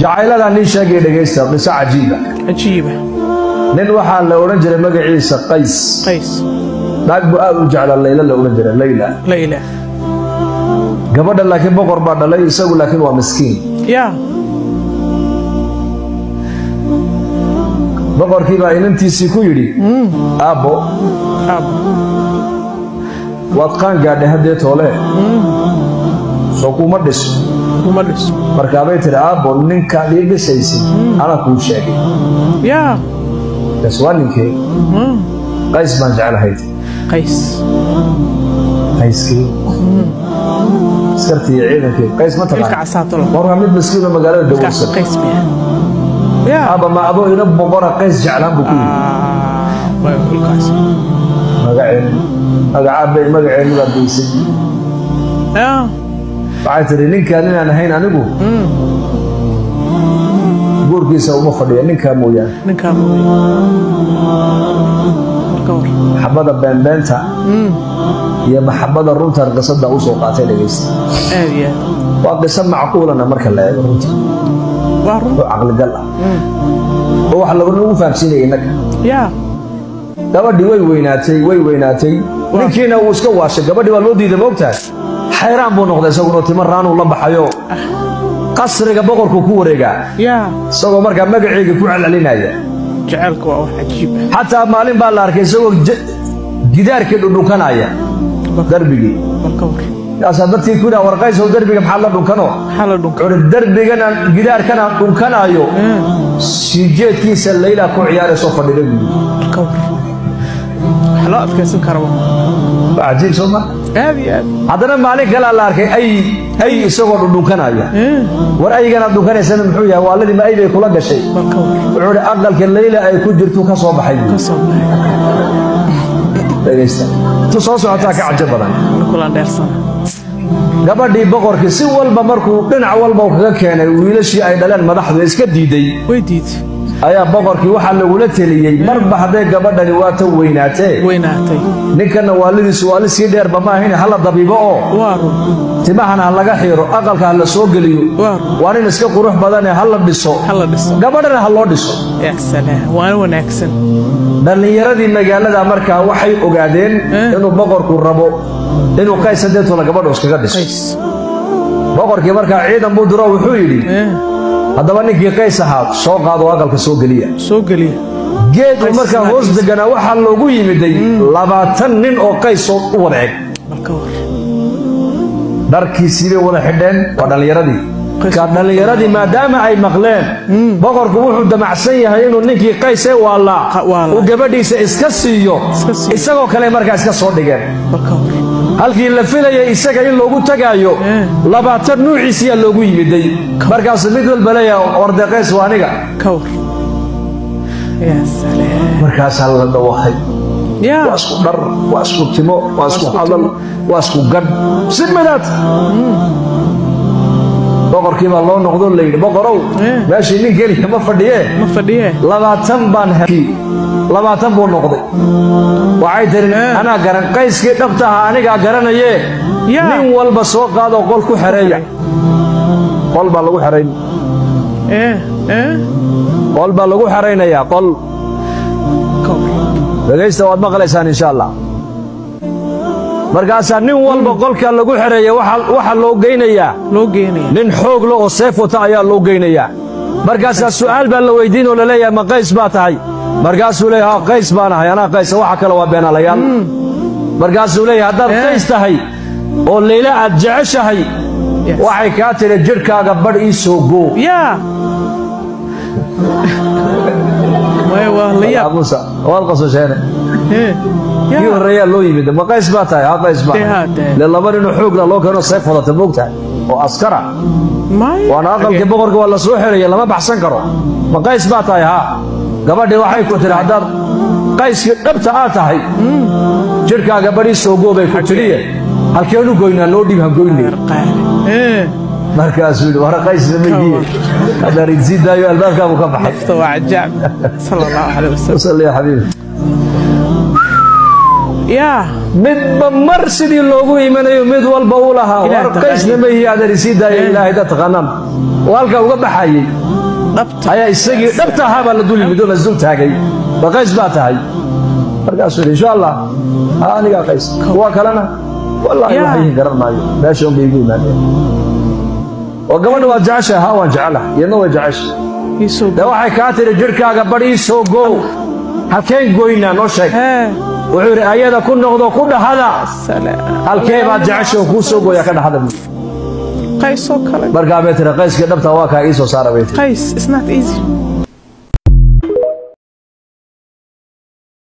Jacayladaa nin sheegay dhegaysta qiso cajiiba. Cajiiba. Nin waxaa la odhan jiray magaciisa Qays. Qays. Naag buu aad u jeclaa, Layla la odhan jiray, Layla. Layla. Gabadha laakiin boqor baa dhalay, isagu laakiin waa miskiin. Yaa. Boqorkii baa inantiisii ku yidhi, aabbo, Aabbo, waad qaan gaadhay haddee toole, soo kuma dhiso. Kuma dhiso. Markaabay tidhi, aabbo, ninkaad ii dhisaysid anaa kuu sheegay. Yaa. Kaas waa ninkee? Qays baan jeclahay. Qays. Qayskii askartii iyo ciidankii Qays ma Ilka taqaan? Casaatolo. War waa mid miskiin oo magaalada Ilkaas dawowsan. Qays miya? Yaa. Aabba, ma adoo ina boqora Qays jeclaan buu ku yidhi. Waa ilkaas. Magaceen magacaabay magaceenni baad geysay. Yaa. Waxay tidhi, ninkaan inaan ahayn anigu guurkiisa uma fadhiya, ninkaa mooyaane. Ninkaa mooye. Ka war. Maxabada beenbeenta iyo maxabada runtan qisada usoo qaatay dhegaysta. Aad iyo aad. Waa qiso macquulana marka la eego runta. Waa run. Oo caqligal ah oo wax lagu fahamsiinaya innaga. Yaa. Gabadhii way weynaatay, way weynaatay, ninkiina wuu iska waashay. Gabadhii waa loo diiday, moogtahay, xayraan buu noqday isaguna, timo raanuu la baxayo, qasriga boqorkuu ku wareegaa. Yaa. Isagoo markaa magaceega ku celcelinaya. Jacaylka waa wax cajiib ah. Xataa maalin baa la arkay isagoo gidaarkii dhudhunkanaya, darbigii. Bal ka war. Kaasaa dadkii ku yidhaha, warqaysow, derbiga maxaa la dhunkano? Maxaa la dhunka? Wuxuu derbiganaan gidaarkanaan dhunkanaayo sii jeedkiisa Layla ku ciyaaraysoo fadhida buu yidhi. Bal ka war. Wax loo adkaysan karo. Waa cajiib, soo ma? Aad iyo aad. Haddana maalin kalea la arkay ay isagoo dhudhunkanaya. War, ayganaad dhunkanaysana muxuu yahay? Waaladii ma ay bay kula gashay? Bal ka war. Wuxuu ihi, aqalka Layla ay ku jirtu ka soo baxay buu. Ka soo baxay. Dhegaysta, tu soo socotaa ka cajo badan. Kulan dheersana. Gabadhii boqorkii si walba markuu dhinac walba uu kaga keenay, wiilashii ay dhaleen madaxdu iska diiday. Way diiday. Ayaa boqorkii waxaa lagula teliyey, marba hadday gabadhani waa ta weynaatee, Weynaatay. ninkanna waalidiisu waali sii dheerba ma ahayn, hala dabiibo oo Waa run. timahana ha laga xiiro, aqalka ha la soo geliyo. Waa run. Waa nin iska qurux badane, ha la dhiso. Ha la dhiso. Gabadhana ha loo dhiso. Yaa salaam. Waana wanaagsan. Dhallinyaradii magaalada markaa waxay ogaadeen inuu boqorku rabo inuu Qays hadeetola gabadhu iskaga dhiso. Qays. Boqorkii markaa ciidan buu diro, wuxuu yidhi, haddaba ninkii Qays ahaa soo qaado, aqalka soo geliya. Soo geliya. Geed uu Qays markaa hoos isnaadiisa. deganaa waxaa loogu yimiday 20 nin oo Qays oo u wada eg. Bal ka war. Dharkiisii bay wada xidheen, waa dhallinyaradii. Qays. Ka dhallinyaradii maadaama ay maqleen boqorku wuxuu damacsan yahay inuu ninkii Qays ee waallaa Waallaa. uu gabadhiisa iska siiyo, Iska siiyo. isagoo kale markaa iska soo dhigeen. Bal ka war. Halkii la filayay isaga in loogu tagaayo, 20 nuuciisiyaa loogu yimiday. Markaasuu mid walba leeyahay, warde Qays waa aniga. Ka war. Yaa salaam. Markaasaa la dhawaqay. Yaa. Waa isku dhar, waa isku timo, waa isku isku hadal, timo. waa isku gadh si midaad. Boqorkii baa loo noqdo, la yidhi, boqorow, meeshii nin keliya ma fadhiyee. Ma fadhiye. 20 baan helay, 20 buu noqday. Waxay tiri, anaa garan Qayskii dhabta ahaa, anigaa garanaye. Yaa. Nin walba soo qaadoo qol ku xereeya. Qol baa lagu xerayn. Eh. Eh. Qol baa lagu xeraynayaa, qol. Ka war. Dhegaysta, waad maqlaysaan insha Allah. Markaasaa nin walba qolka lagu xereeya waxaa loo geynayaa Loo geenaya. nin xoog le oo seef wata ayaa loo geynayaa. Markaasaa su'aal baa la weydiin oo laleeyahay, ma Qays baa tahay? Markaasuu leeyahay, haa, Qays baan ahay, anaa Qays, waxa kale waa beenaalayaal. Markaasuu leeyahay, haddaad Qays tahay oo Leyla aad jeceshahay, waxay kaa tiri, jidhkaaga badh ii soo goo. Yaa. Way waa la yaab. Musa, waad qososheene. Kii Yaa. horreeyaa loo yimid, ma Qays baa tahay? Haa, Qays baa. Dee haa, dee. Le laba ninoo xoogla loo keeno, seef wadata, moogtahay, oo askara. May. Waana aqalkii boqorka, waa la soo xiraya, lama baxsan karo. Ma Qays baa tahay? Haa. Gabadhii waxay ku tiri, haddaad Qayskii dhabta aad tahay, jidhkaaga badhii soo goobay ku tiriye, halkeenu goynaa? Noo dhiib, ha goynay. Qaali. Markaasuu yidhi, war Qaysna maydiye, haddaan idsii daayo albaabkaabuu ka baxay. Nafta waa cajaab. Sala Allahu calayhi wasallam. Salli ya xabiibi. Yaa Midba mar sidii loogu imanayo, mid walba uu lahaa, Ilaah war Qaysna taqaani. Ma ihi, adeer isii daaya, Ilaahay dad taqaanaan, oo halkaa uga baxayay Dhabta ayaa isagii dhabta ahaa baa la dul yimid oo la isdul taagay. Ba Qays baa tahay? Markaasuu yidhi, insha Allah, ha, anigaa Qays. Kuwa kalena wallaahi Yaa. waxay garan maayo, meesha un bay igu yimaadeen. Oo gabadha waad jeceshahay? Ha, waan jecelahay, iyadna way jeceshahay. Iisoo Dee waxay kaa tiri, jidhkaaga badh ii soo goow. Halkeen goynaa, noo sheeg. Hee. Wuxuu yidhi, ayada ku noqdo, ku dhahada, Salaam. halkee baad jecesha oo kuu soo gooyaa, ka dhahada buui. Qays oo kale. Markaa bay tiri, Qayskii dhabta waa kaa, ii soo saara, bay tiri. Qays, it's not easy.